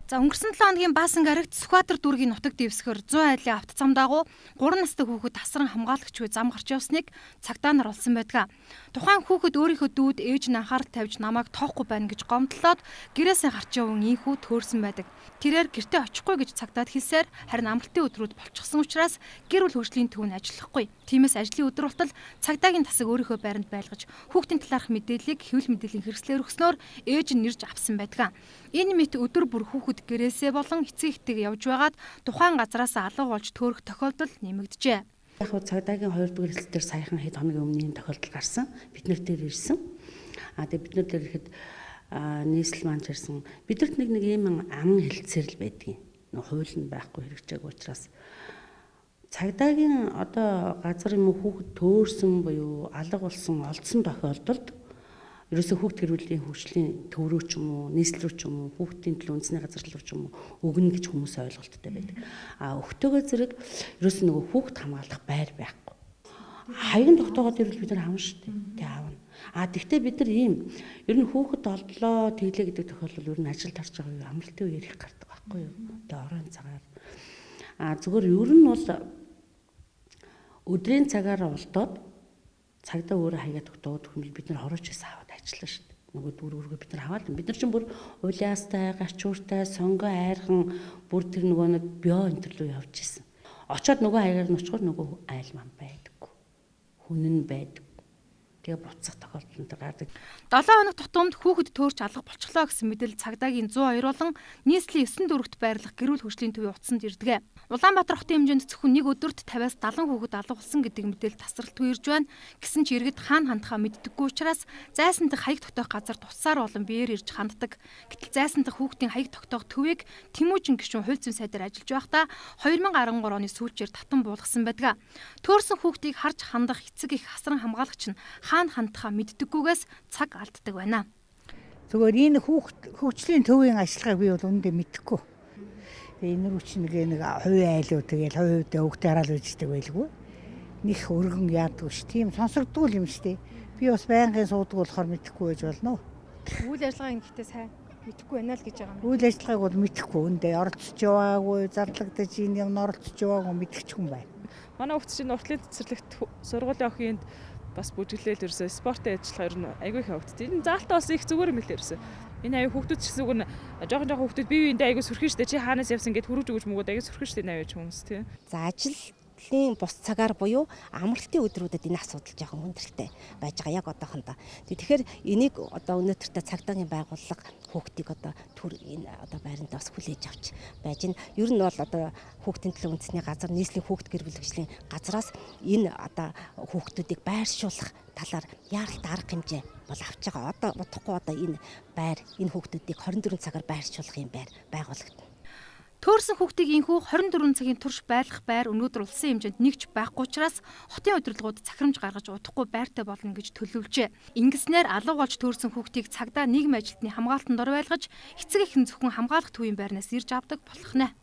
За, өнгөрсөн 7 хоногийн Баасан гарагт Сүхбаатар дүүргийн нутаг дэвсгэр 100 айлын авто зам дагуу 3 настай хүүхэд тасран хамгаалагчгүй зам гарч явсныг цагдаа нар олсон байдаг. Тухайн хүүхэд өөрийнхөө дүүд ээж нь анхаарал тавьж намайг тоохгүй байна гэж гомдлоод гэрээсээ гарч явсан инхүү төөрсөн байдаг. Тэрээр гэртээ очихгүй гэж цагдаад хэлсээр харин амралтын өдрүүд болчихсон учраас гэр бүл хөгжлийн төв нь ажиллахгүй. Тиймээс ажлын өдөр болтол цагдаагийн тасаг өөрийнхөө байранд байлгаж хүүхдийн талаарх мэдээллийг хэвлэл мэдээллийн хэрэгслээр өгснөөр ээж нь нэрж авсан байдаг. Энэ мэт өдөр бүр хүүхэд гэрээсээ болон эцэг эхтэйг явж байгаад тухайн газраас алга болж төөрөх тохиолдол нэмэгджээ. Яг хөө цагдаагийн 2 дугаар хэлцэл дээр саяхан хэд хоногийн өмнө ийм тохиолдол гарсан. Бид нар дээр ирсэн. А тэгээ бид нар дээр ирэхэд нийслэл маань ирсэн. Бидэрт нэг ийм аман хэлцээр л байдгийн. Нөө хууль нь байхгүй хэрэгжээг учраас цагдаагийн одоо газар юм уу хүүхэд төөрсөн буюу алга болсон олдсон тохиолдолд ерөөсөө хүүхд гэр бүлийн хөгжлийн төв рүү ч юм уу, нийслэл рүү ч юм уу, хүүхдийн төлөө үндэсний газар руу ч юм уу өгнө гэж хүмүүс ойлголттой байдаг. А өгтөөгөө зэрэг ерөөсөө нөгөө хүүхд хамгаалах байр байхгүй. Хаягн тогтоогоод ирвэл бид нар авна шүү дээ. Тэг авна. А тэгтээ бид нар ийм ер нь хүүхэд олдлоо тэглээ гэдэг тохиолдол ер нь ажилд орж байгаа үе амралтын үеэр их гардаг байхгүй юу? Тэг оройн цагаар. А зүгээр ер нь бол өдрийн цагаар олдоод цагдаа өөрөө хаягаа тогтоогод хүмэл бид нар хорооч байсан аваад ажиллаа шүү дээ. Нөгөө дүүргүүргээ бид нар аваад бид нар чинь бүр улиастай, гачууртай, сонгоо айрхан бүр тэр нөгөө нэг био энэ төр рүү явж исэн. Очоод нөгөө хаягаар нь очихоор нөгөө айл ман байдаггүй. Хүн нь байдаг. Тэгээ буцах тохиолдол энэ гардаг. 7 хоног тутамд хүүхэд төөрч алга болчихлоо гэсэн мэдээлэл цагдаагийн 102 болон нийслэлийн 9 дүүрэгт байрлах гэр бүл хөгжлийн төвийн утсанд ирдэг. Улаанбаатар хотын хэмжээнд зөвхөн нэг өдөрт 50-аас 70 хүүхэд алга болсон гэдэг мэдээлэл тасралтгүй ирж байна. Гэсэн ч иргэд хаана хандхаа мэддэггүй учраас зайсан дах хаяг тогтоох газар тусаар болон биеэр ирж ханддаг. Гэтэл зайсан дах хүүхдийн хаяг тогтоох төвийг Тэмүүжин гишүүн хууль зүйн сайдаар ажиллаж байхдаа 2013 оны сүүлчээр татан буулгасан байдаг. Төөрсөн хүүхдийг харж хандах эцэг их хасран хамгаалагч нь хаана хандхаа мэддэггүйгээс цаг алддаг байна. Зүгээр энэ хүүхд хөгжлийн төвийн ажиллагааг би бол үүндээ мэдэхгүй. Тэгээ энэ рүү чи нэг хувийн айлуу тэгэл хувийн хүүхдээ хараал үйждэг байлгүй. Них өргөн яадгүй ш. Тийм сонсогддгүй юм шүү дээ. Би бас байнгын суудаг болохоор мэдэхгүй байж болно. Үйл ажиллагаа ингэхдээ сайн мэдэхгүй байна л гэж байгаа юм. Үйл ажиллагааг бол мэдэхгүй. Үүндээ оролцож яваагүй, зарлагдаж энэ юм оролцож яваагүй мэдгч хүн байна. Манай хүүхд чинь уртлын цэцэрлэгт сургуулийн охинд бас бүжиглээл ерөөсөө спортын ажиллагаа ер нь айгүй их явагддаг. Энэ заалтаа бас их зүгээр юм билээ ерөөсөө. Энэ аюу хүүхдүүд ч гэсэн үг нь жоохон жоохон хүүхдүүд бие биендээ айгүй сүрхэн штэ. Чи хаанаас явсан гэд хөрөж өгөж мөгөөд айгүй сүрхэн штэ навьж хүмүүс тий. За ажлын бус цагаар буюу амралтын өдрүүдэд энэ асуудал жоохон хүндрэлтэй байж байгаа яг одоохондоо. Тэгэхээр энийг одоо өнөөдөртөө цагдаагийн байгууллага хүүхдийг одоо төр энэ одоо байранд бас хүлээж авч байж байна. Ер нь бол одоо хүүхдийн төлөө үндэсний газар нийслэлийн хүүхд гэр бүл хөгжлийн газраас энэ одоо хүүхдүүдийг байршуулах талаар яаралт арга хэмжээ бол авч байгаа. Одоо удахгүй одоо энэ байр энэ хүүхдүүдийг 24 цагаар байршуулах юм байр байгуулагдана. Төөрсөн хүүхдийг инхүү 24 цагийн турш байлгах байр өнөөдөр улсын хэмжээнд нэгч байхгүй учраас хотын удирдлагууд захирамж гаргаж удахгүй байртай болно гэж төлөвлөжээ. Ингэснээр алга болж төөрсөн хүүхдийг цагдаа нийгмийн ажилтны хамгаалтанд ор байлгаж эцэг эх нь зөвхөн хамгаалах төвийн байрнаас ирж авдаг болох нэ.